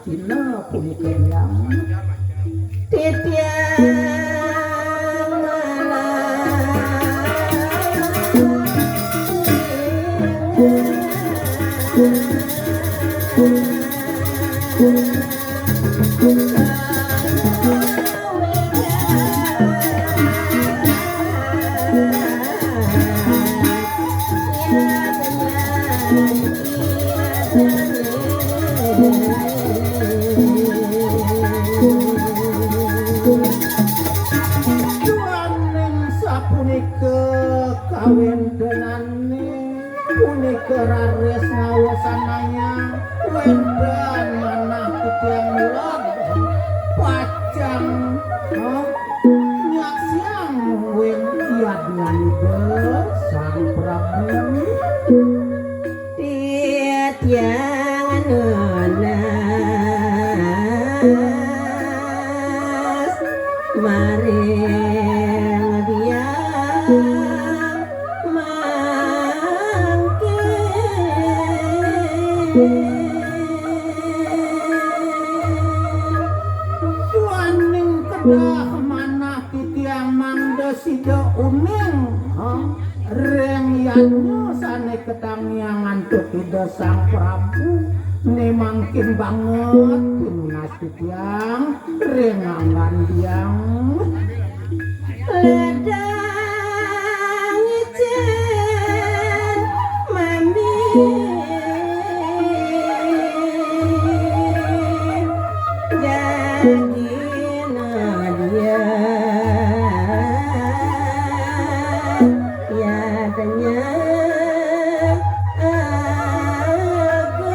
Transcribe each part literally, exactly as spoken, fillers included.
Dina punika biang. Titiang Duaning sapunika kawéntenané punika raris ngawasanayang wénten manah titiang Luh pacang, ha, nyaksiang mungguing yadnyané Ida Sang Prabu. Titiang nunas maring biang mangkin. Duaning kedah manah titiang mangda sida uning, ha? Ring yadnya sané katangiang antuk Ida Sang Prabu, né mangkin banget pinunas titiang ring anggan biang. Ledang icén mami jagi nadia yadnya aku.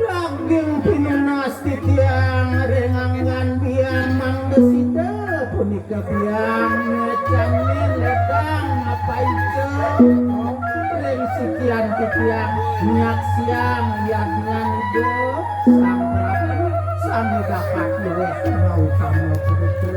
Daging pinunas titiang ring anggan biang mangda sida punika biang ngecanin ledang apa ija ring sikian titiang nyaksiang yadnyan Ida Sang Prabu sané dapat luwih mautama punika.